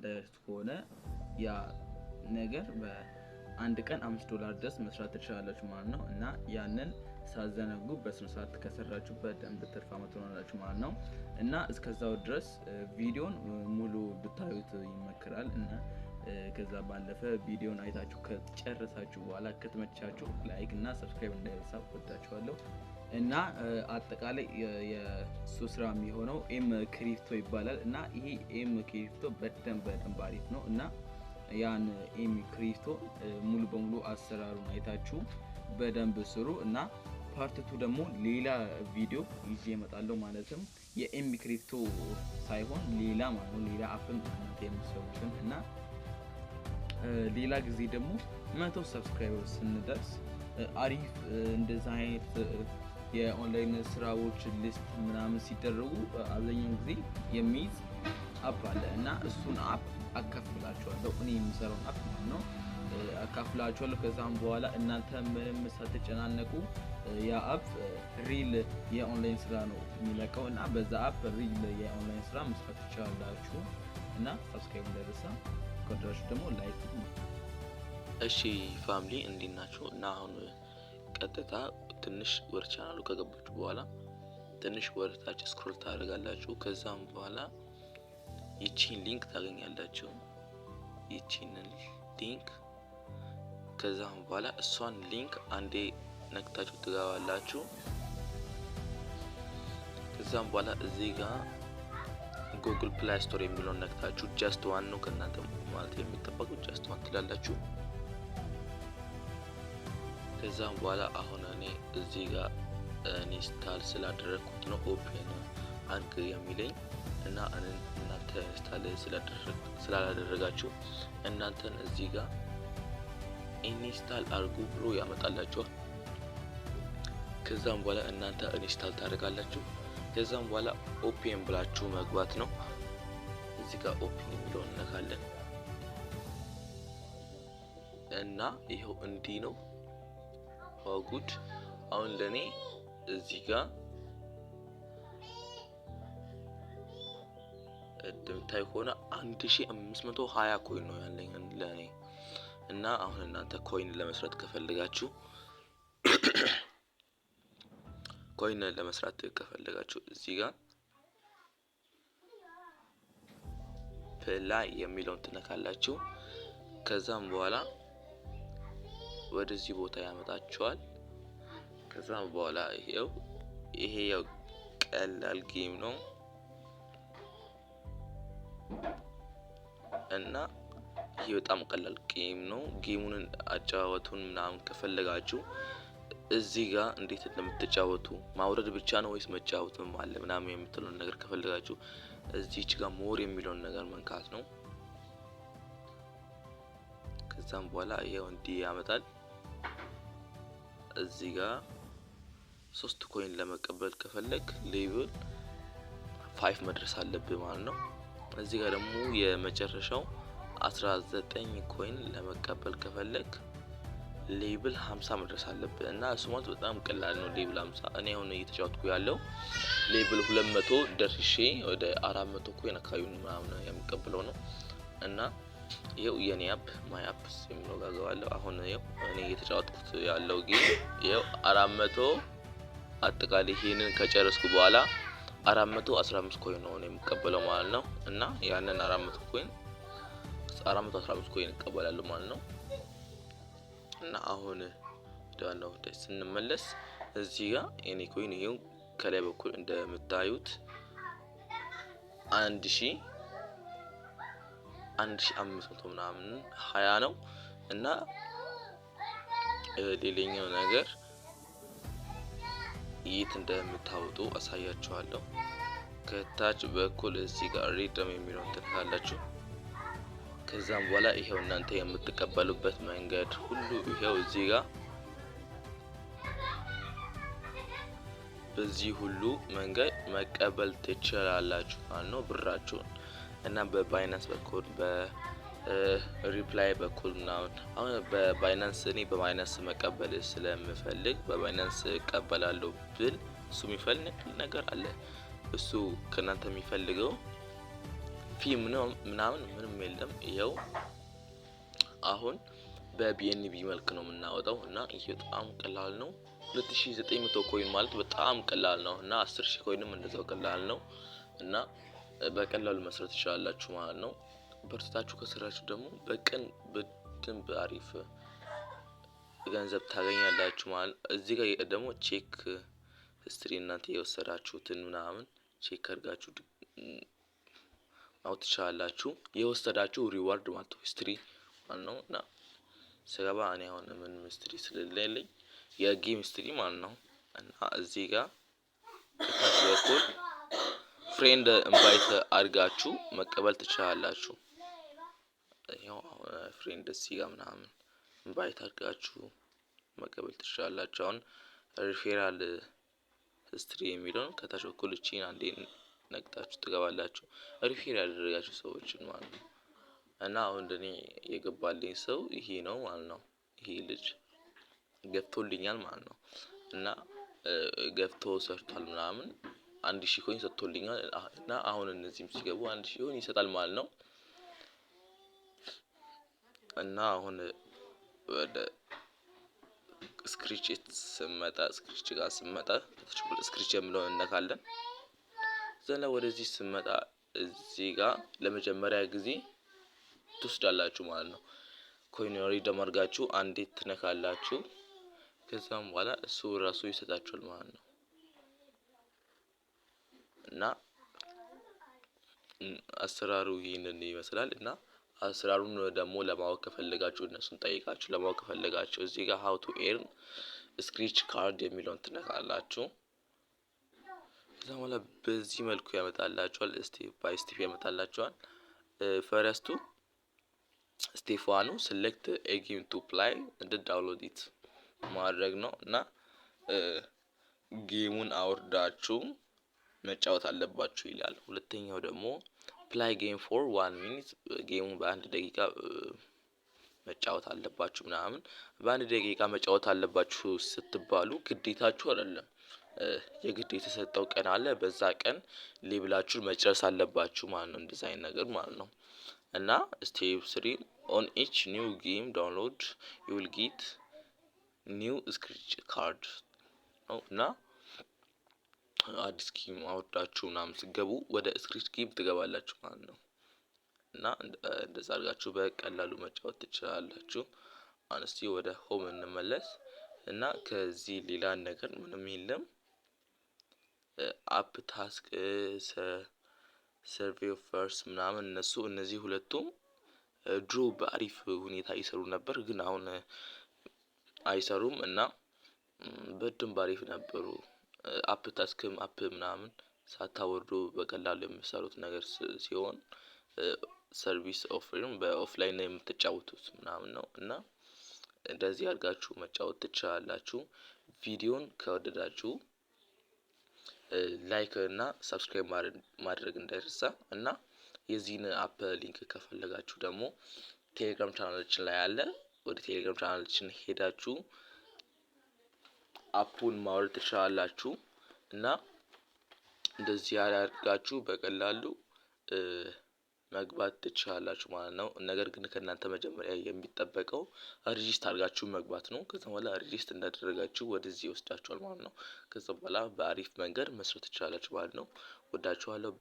እንዳያችሁት ከሆነ ያ ነገር በአንድ ቀን $5 ድረስ መስራት ትችላላችሁ ማለት ነው። እና ያንን ሳዘነጉ በስነ ስርዓት ከሰራችሁ በደንብ ትርፋማ ትሆናላችሁ ማለት ነው። እና እስከዛው ድረስ ቪዲዮን ሙሉ ብታዩት ይመከራል። እና ከዛ ባለፈ ቪዲዮን አይታችሁ ከጨረሳችሁ በኋላ ከተመቻችሁ like እና subscribe እንዳይረሳ። ወዳችኋለሁ። እና አጠቃላይ የእሱ ስራ የሚሆነው M Crypto ይባላል። እና ይሄ M Crypto በደንብ በደንብ አሪፍ ነው። እና ያን M Crypto ሙሉ በሙሉ አሰራሩን አይታችሁ በደንብ ስሩ። እና part 2 ደግሞ ሌላ ቪዲዮ ይዤ እመጣለሁ። ማለትም የ M Crypto ሳይሆን ሌላ ማለት ነው፣ ሌላ app ም እናንተ የምትሰሩትን። እና ሌላ ጊዜ ደግሞ 100 subscriber ስንደርስ አሪፍ እንደዛ አይነት የኦንላይን ስራዎች list ምናምን ሲደረጉ አብዛኛውን ጊዜ የሚይዝ app አለ። እና እሱን app አካፍላችኋለሁ፣ እኔ የምሰራውን app ማለት ነው አካፍላችኋለሁ። ከዛም በኋላ እናንተ ምንም ሳትጨናነቁ ያ app real የ online ስራ ነው የሚለቀው እና በዛ app real የ online ስራ መስራት ትችላላችሁ። እና subscribe እንዳይረሳ፣ ከወደዳችሁ ደግሞ like። እሺ family፣ እንዴት ናችሁ? እና አሁን ቀጥታ ትንሽ ወደ ቻናሉ ከገባችሁ በኋላ ትንሽ ወደ ታች scroll ታደርጋላችሁ። ከዛም በኋላ ይቺን link ታገኛላችሁ። ይቺን link ከዛም በኋላ እሷን link አንዴ ነክታችሁ ትገባላችሁ። ከዛም በኋላ እዚህ ጋር Google Play Store የሚለውን ነክታችሁ just once ነው ከእናንተ ማለት የሚጠበቀው፣ just once ትላላችሁ። ከዛም በኋላ አሁን እኔ እዚህ ጋር install ስላደረግኩት ነው open አድርግ የሚለኝ። እና እናንተ install ስላላደረጋችሁ እናንተን እዚህ ጋር install አድርጉ ብሎ ያመጣላችኋል። ከዛም በኋላ እናንተ install ታደርጋላችሁ። ከዛም በኋላ open ብላችሁ መግባት ነው። እዚህ ጋር open የሚለውን እነካለን እና ይኸው እንዲህ ነው። ጉድ፣ አሁን ለእኔ እዚህ ጋር እንደምታይ ከሆነ 1520 coin ነው ያለኝ ለእኔ። እና አሁን እናንተ coin ለመስራት ከፈለጋችሁ እዚህ ጋር play የሚለውን ትነካላችሁ። ከዛም በኋላ ወደዚህ ቦታ ያመጣችኋል። ከዛም በኋላ ይሄው ይሄ ያው ቀላል game ነው እና ይሄ በጣም ቀላል game ነው። Game ኡን አጨዋወቱን ምናምን ከፈለጋችሁ እዚህ ጋር እንዴት እንደምትጫወቱ፣ ማውረድ ብቻ ነው ወይስ መጫወትም አለ ምናምን የምትለውን ነገር ከፈለጋችሁ እዚች ጋር more የሚለውን ነገር መንካት ነው። ከዛም በኋላ ይሄው እንዲህ ያመጣል። እዚህ ጋር 3 coin ለመቀበል ከፈለግ level 5 መድረስ አለብህ ማለት ነው። እዚህ ጋር ደግሞ የመጨረሻው 19 coin ለመቀበል ከፈለግ level 50 መድረስ አለብህ። እና እሱ ማለት በጣም ቀላል ነው። Level 50 እኔ አሁን እየተጫወትኩ ያለው level 200 ደርሼ ወደ 400 coin አካባቢ ምናምን የምቀበለው ነው። እና ይኸው የኔ app my apps የሚለው ጋር እገባለሁ። አሁን ይኸው እኔ እየተጫወትኩት ያለው game ይኸው 400፣ አጠቃላይ ይሄንን ከጨረስኩ በኋላ 415 coin ነው የምቀበለው ማለት ነው። እና ያንን 400 coin፣ 415 coin እቀበላለሁ ማለት ነው። እና አሁን ወደ ዋናው ጉዳይ ስንመለስ እዚህ ጋር የኔ coin ይሄው ከላይ በኩል እንደምታዩት 1500 ምናምን 20 ነው። እና ሌላኛው ነገር የት እንደምታወጡ አሳያችኋለሁ። ከታች በኩል እዚህ ጋር redeem የሚለውን ትነካላችሁ። ከዛም በኋላ ይሄው እናንተ የምትቀበሉበት መንገድ ሁሉ ይሄው እዚህ ጋር በዚህ ሁሉ መንገድ መቀበል ትችላላችሁ ማለት ነው ብራችሁን። እና በ Binance በኩል፣ በ Ripple በኩል ምናምን፣ አሁን በ Binance፣ እኔ በ Binance መቀበል ስለምፈልግ በ Binance እቀበላለሁ ብል እሱ የሚፈልግ ነገር አለ። እሱ ከእናንተ የሚፈልገው Fee ምናምን ምንም የለም። ይኸው አሁን በ BNB መልክ ነው የምናወጣው እና ይህ በጣም ቀላል ነው። 2900 coin ማለት በጣም ቀላል ነው እና 10,000 coin ም እንደዛው ቀላል ነው እና በቀላሉ መስራት ትችላላችሁ ማለት ነው። በርትታችሁ ከሰራችሁ ደግሞ በቀን በደንብ አሪፍ ገንዘብ ታገኛላችሁ ማለት ነው። እዚህ ጋር ደግሞ check history፣ እናንተ የወሰዳችሁትን ምናምን check አድርጋችሁ ማወቅ ትችላላችሁ። የወሰዳችሁ reward ማለት ነው፣ history ማለት ነው። እና ስገባ እኔ አሁን ምንም history ስለሌለኝ የ game history ማለት ነው። እና እዚህ ጋር ከታች በኩል friend invite አድርጋችሁ መቀበል ትችላላችሁ። ያው friend እዚህ ጋር ምናምን invite አድርጋችሁ መቀበል ትችላላችሁ። አሁን referral history የሚለውን ከታች በኩል እቺን አንዴ ነክታችሁ ትገባላችሁ። Refer ያደረጋችሁ ሰዎችን ማለት ነው። እና አሁን እንደኔ የገባልኝ ሰው ይሄ ነው ማለት ነው። ይሄ ልጅ ገብቶልኛል ማለት ነው። እና ገብቶ ሰርቷል ምናምን፣ 1000 coin ሰጥቶልኛል። እና አሁን እነዚህም ሲገቡ 1000 coin ይሰጣል ማለት ነው። እና አሁን ወደ Scratch ስመጣ፣ Scratch ጋር ስመጣ Scratch የሚለውን እነካለን። ዘና ወደዚህ ስመጣ እዚህ ጋር ለመጀመሪያ ጊዜ ትወስዳላችሁ ማለት ነው። Coin redeem አድርጋችሁ አንዴ ትነካላችሁ። ከዛም በኋላ እሱ ራሱ ይሰጣችኋል ማለት ነው። እና አሰራሩ ይህንን ይመስላል። እና አሰራሩን ደግሞ ለማወቅ ከፈለጋችሁ፣ እነሱን ጠይቃችሁ ለማወቅ ከፈለጋችሁ እዚህ ጋር how to earn scratch card የሚለውን ትነካላችሁ። ከዛ በኋላ በዚህ መልኩ ያመጣላችኋል። Step by step ያመጣላችኋል። First ኡ step one ኡ select a game to play and download it ማድረግ ነው እና game ኡን አውርዳችሁ መጫወት አለባችሁ ይላል። ሁለተኛው ደግሞ play game for 1 minute፣ game ኡን በ1 ደቂቃ መጫወት አለባችሁ ምናምን። በ1 ደቂቃ መጫወት አለባችሁ ስትባሉ ግዴታችሁ አይደለም። የግድ የተሰጠው ቀን አለ፣ በዛ ቀን level ኣችሁን መጨረስ አለባችሁ ማለት ነው። እንደዛ አይነት ነገር ማለት ነው። እና step three, on each new game download you will get new scratch card ነው። እና አዲስ game አውርዳችሁ ምናምን ስትገቡ ወደ scratch game ትገባላችሁ ማለት ነው። እና እንደዛ አድርጋችሁ በቀላሉ መጫወት ትችላላችሁ። እስቲ ወደ home እንመለስ እና ከዚህ ሌላ ነገር ምንም የለም። App task፣ survey offers ምናምን እነሱ እነዚህ ሁለቱም ድሮ በአሪፍ ሁኔታ ይሰሩ ነበር፣ ግን አሁን አይሰሩም። እና በደንብ አሪፍ ነበሩ። App task ም app ምናምን ሳታወርዱ በቀላሉ የምትሰሩት ነገር ሲሆን service offer ም በ offline ነው የምትጫወቱት ምናምን ነው። እና እንደዚህ አድርጋችሁ መጫወት ትችላላችሁ። ቪዲዮን ከወደዳችሁ like እና subscribe ማድረግ እንዳይረሳ። እና የዚህን app link ከፈለጋችሁ ደግሞ ቴሌግራም ቻናላችን ላይ አለ። ወደ ቴሌግራም ቻናላችን ሄዳችሁ app ኡን ማውረድ ትችላላችሁ። እና እንደዚህ አድርጋችሁ በቀላሉ መግባት ትችላላችሁ ማለት ነው። ነገር ግን ከእናንተ መጀመሪያ የሚጠበቀው register አድርጋችሁ መግባት ነው። ከዛ በኋላ register እንዳደረጋችሁ ወደዚህ ይወስዳችኋል ማለት ነው። ከዛ በኋላ በአሪፍ መንገድ መስራት ትችላላችሁ ማለት ነው። ወዳችኋለሁ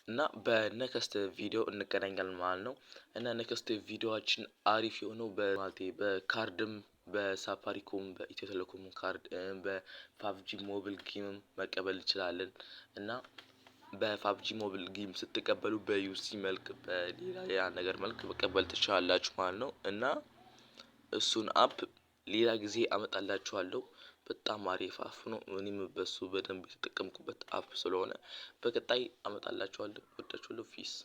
እና በ next ቪዲዮ እንገናኛለን ማለት ነው። እና next ቪዲዮአችን አሪፍ የሆነው በማለቴ በካርድም በሳፋሪኮም፣ በኢትዮ ቴሌኮም ካርድ፣ በ PUBG Mobile game ም መቀበል እንችላለን። እና በ PUBG Mobile game ስትቀበሉ በ UC መልክ፣ በሌላ ሌላ ነገር መልክ መቀበል ትችላላችሁ ማለት ነው። እና እሱን app ሌላ ጊዜ አመጣላችኋለሁ። በጣም አሪፍ app ነው። እኔም በሱ በደንብ የተጠቀምኩበት app ስለሆነ በቀጣይ አመጣላችኋለሁ። ወዳችኋለሁ። Peace.